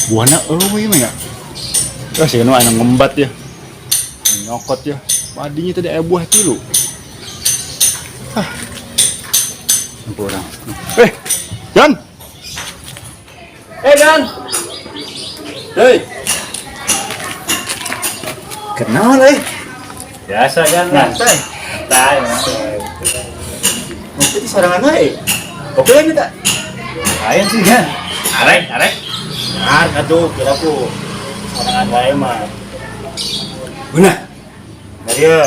Buahna eueuh mah ya. Ah, sih nu anu ngembat ya. Nyokot ya. Padinya tadi aya buah tilu. Ah. Orang. Eh, Jan. Eh, Jan. Hei. Kenal eh. Biasa kan lah. Santai. Santai. Ngopi di sorangan wae. Oke lagi tak? Lain sih kan. Arek, arek. Nah, atuh kira ku sorangan wae mah. Guna. Nah, dia.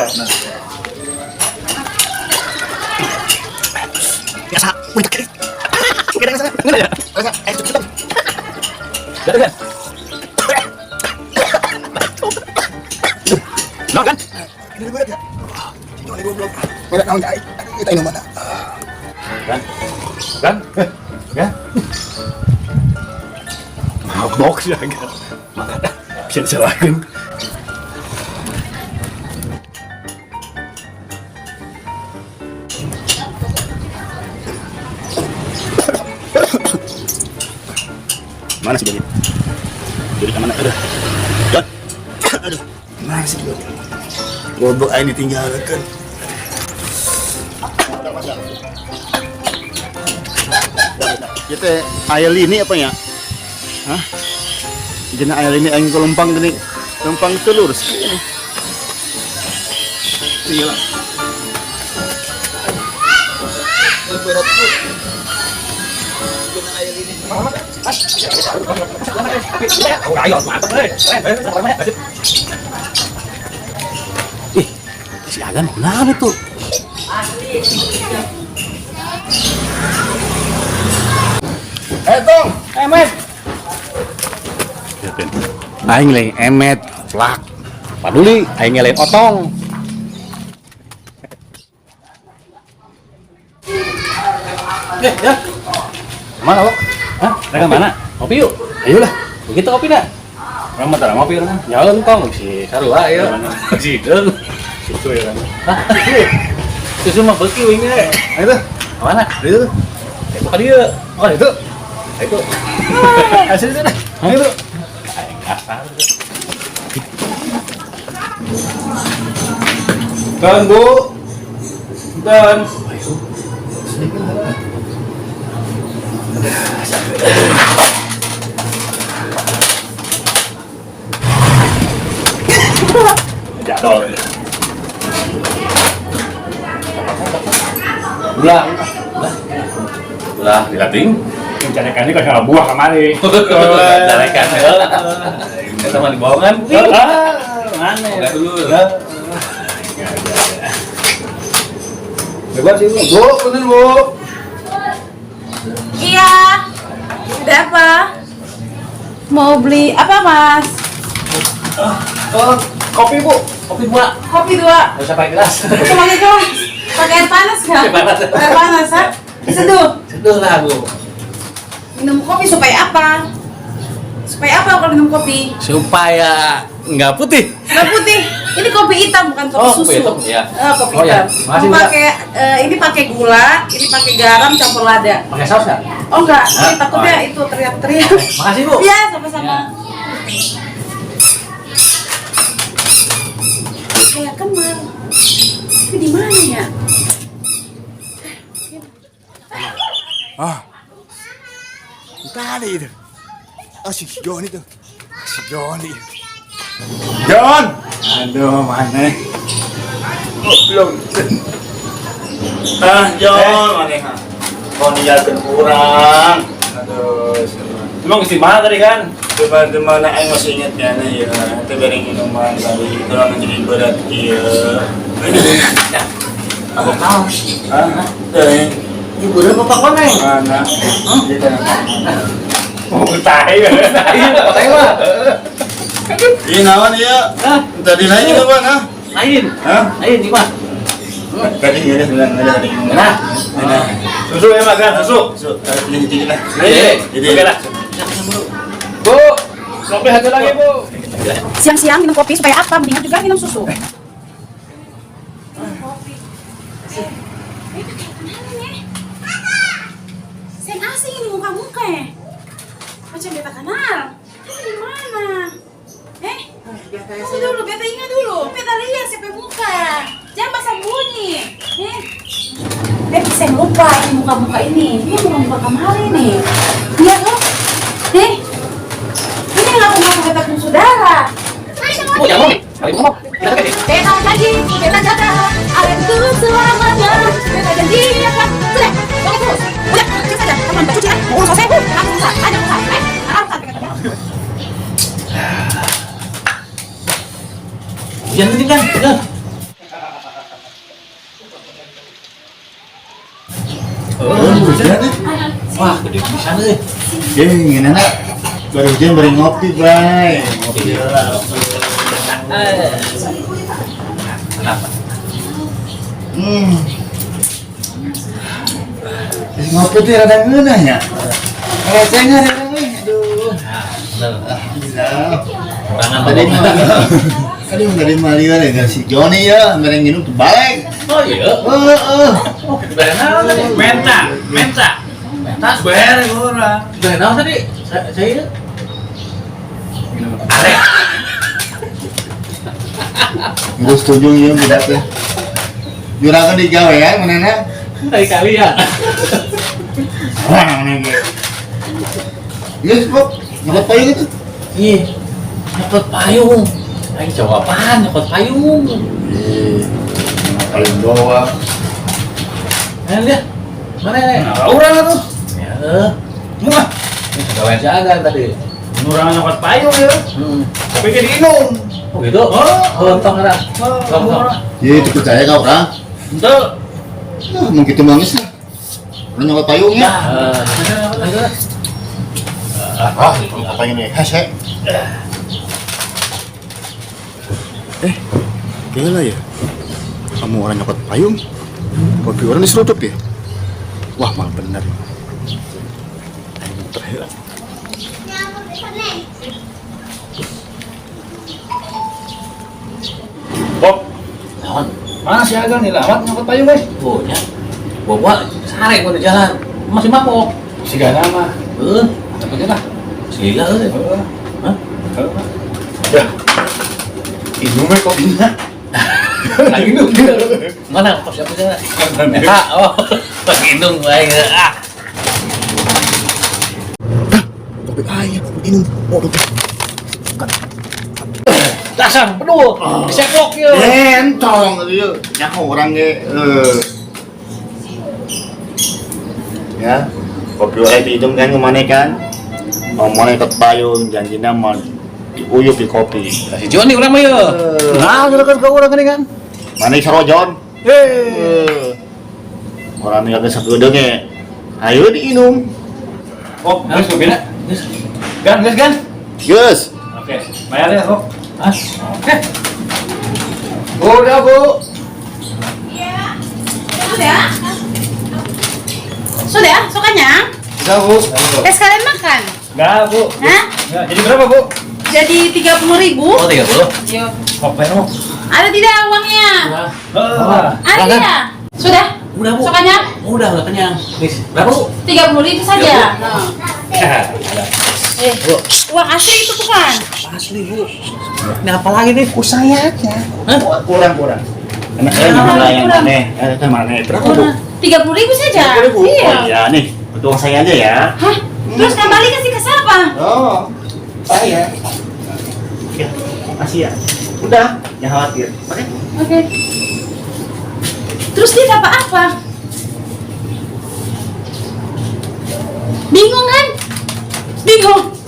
Biasa. Kan? Kan? Kan? Kan? Ya? Mabok sih agak. Maka bisa disalahkan. Mana sih Joni? Jadi kemana? Aduh. Jon. Aduh. Mana sih Joni? Goblok aing ditinggalkan. Kita air ini apa ya? Hah? Jena air ini aing kelumpang gini. Lempang telur sih. Iya. Berat tuh. Jena air ini. Ih, si Agan kenapa tuh? Eh, Tong. Emet. Aing lain emet, plak. Paduli, aing lain otong. Eh, ya. Mana, Wok? Hah? Mereka mana? Ngopi yuk. Ayolah. Begitu kopi dah. Orang mah tara ngopi orang. Nyalon tong si sarua ya. Si deung. Susu ya kan. Hah? Susu mah beuki wing ge. Ayo tuh. Mana? Itu tuh. Eh, bukan dia. Bukan itu. Itu. Ayo sini sini. Ayo tuh. Aing kasar. Kan, Bu. Dan. Jadol. Ulah. Ulah dilatih. Mencarikan ini kalau buah kemari. Carekan. Kita mah dibohongan. Ah, mana? Enggak dulu. Bebas sih, Bu. Bu, bener, Bu. Iya. Ada apa? Mau beli apa, Mas? Oh, kopi, Bu. Kopi dua. Kopi dua. Enggak usah pakai gelas. Itu pakai gelas. Pakai air panas nggak? Air panas. Air panas, ha? Diseduh. Seduh lah, Bu. Minum kopi supaya apa? Supaya apa kalau minum kopi? Supaya nggak putih. Nggak putih. Ini kopi hitam bukan kopi Oh, susu. kopi hitam, ya. Kopi Oh, ya. hitam. Makasih, Mau Mbak. pakai ini pakai gula, ini pakai garam campur lada. Pakai saus nggak? Oh enggak, ini Hah? takutnya Oh, itu teriak-teriak. Makasih, Bu. Iya, sama-sama. Ya. Kayak kenal. Tapi di mana ya? Ah. Tadi itu. Oh, si John itu. Si John itu. John! Aduh, mana? Oh, belum. Ah, Jon, maneh ha. Kau ninggalkeun urang. Aduh, siapa? Emang di mana tadi kan? Coba di mana aing masih ingat ya ya. Itu bareng minuman tadi itu orang jadi berat ieu. Aku tahu. Ah, teh. Ibu udah bapak mana? Mana? Oh, tahi. Iya, bapak mah. Ih, naon ieu? Hah? Tadi lain juga, Bang, ah? Lain. Hah? Lain di mah. Tadi enggak ada, enggak ada tadi. Nah. Nah. Susu ya makan, susu. Susu, ini dikit lah. Iya. Oke lah. Bu, kopi satu lagi, Bu. Siang-siang minum kopi supaya apa? Mendingan juga minum susu. Kopi. Eh, kayak kenalan ya. Sing asing ini muka-muka ya. Macam beta kenal. Ini di mana? Eh, tunggu dulu, beta ingat dulu. Beta lihat siapa muka. Jangan basah bunyi. Eh, beta saya lupa ini muka-muka ini. Ini muka-muka kemarin nih. Iya loh. Eh, ini ngaku-ngaku beta pun saudara. Bu, jangan ngomong. Kali ngomong. Beta janji, beta jaga, alenku selamanya. Beta janji akan sudah, oke terus. Udah, cuci saja. Teman cuci kan? Mau urus selesai, aku usah, ada usah. Eh, aku usah. Hujan tadi kan? Udah. Oh, hujan. Wah, gede pisan euy. Eh, gimana? Baru hujan baru ngopi, Bay. Ngopi lah. Kenapa? Terus ngopi tuh rada ngeunah nya. Recehnya rada euy. Aduh. Alhamdulillah. Kurangan Tadi mah tadi mah dari Maria ya si Joni ya, mereng minum tuh balik. Oh iya. Heeh. Oh, bayar naon tadi? Menta, menta. Menta, Bayar orang. bayar naon tadi? Saya Arek. Geus setuju ya budak teh. Juragan digawe ya manehna. Dari kali ya. Wah, manehna ge. Geus, Bok. Nyokot payung itu. Ih, nyokot payung. Aing jawab apaan nyokot payung? Ih, payung doang. Ayo lihat. Mana ini? Nah, orang tuh. Ya, Wah, ini segawean si Agan tadi. orang nyokot payung ya. Tapi jadi minum. Oh gitu? Oh. Oh, entong ada. Oh, Entong, entong. Iya, itu percaya kau orang. Untuk. Nah, mau gitu manis lah. Orang nyokot payungnya. Nah, ayo. Ah, nyokot payung nih. Hese. Eh, gila ya. Kamu orang nyokot payung. Kopi orang diseruduk ya? Wah, malah bener. Ayo muter ya. Bob, Naon? mana si Agan nih lawat nyokot payung guys? Oh, nya. Bawa sare gua di jalan. Masih mabok. Si Gana mah. Heeh. Cepet lah. Gila euy. Heeh. Hah? Heeh. Ya. Minum ya kopinya. Lagi nunggu. Mana kok siapa sih? Eta, oh. Lagi nunggu aing. Ah. Kopi ayam, minum. Oh, Dasar penuh. Diseplok ieu. Entong ieu. Nyaho urang ge. Ya, kopi orang dihitung kan kemana kan? Ngomongnya ke payung, janjinya mau diuyup di kopi. Si Joni urang mah ieu. Nah, nyokot ke orang ini kan. Mana saro Jon? Eh. Orang tinggal ke sakedeung ge. Ayo diinum. Bob, geus kopi na. Geus. Gan, geus gan. Geus. Oke, bayar ya, Bob. Hah? Oke. Udah, Bu. Iya. Sudah? Sudah, sukanya? Udah, Bu. Eh, sekalian makan. Enggak, Bu. Hah? Enggak, jadi berapa, Bu? Jadi 30.000. Oh, 30. Yo. Kok bayar, Bu? Ada tidak uangnya? Heeh. Ada tidak? Sudah? Udah, Bu. Sukanya? Udah kenyang. Nis, berapa, Bu? 30.000 saja. Nah. Ada. Eh, Bu. uang asli itu bukan? Asli, Bu. Ini apa lagi nih? Saya aja. Hah? Kurang-kurang. Enak ya, mana yang Kurang. aneh? Eh, mana? Berapa, Bu? 30.000 saja. 30.000. Iya. Oh iya nih, untuk saya aja ya. Hah? Terus kembali kasih ke siapa? Oh, saya. Ya, makasih ya. Udah, jangan khawatir. Oke. Oke. Terus dia dapat apa? Bingung kan? Bingung.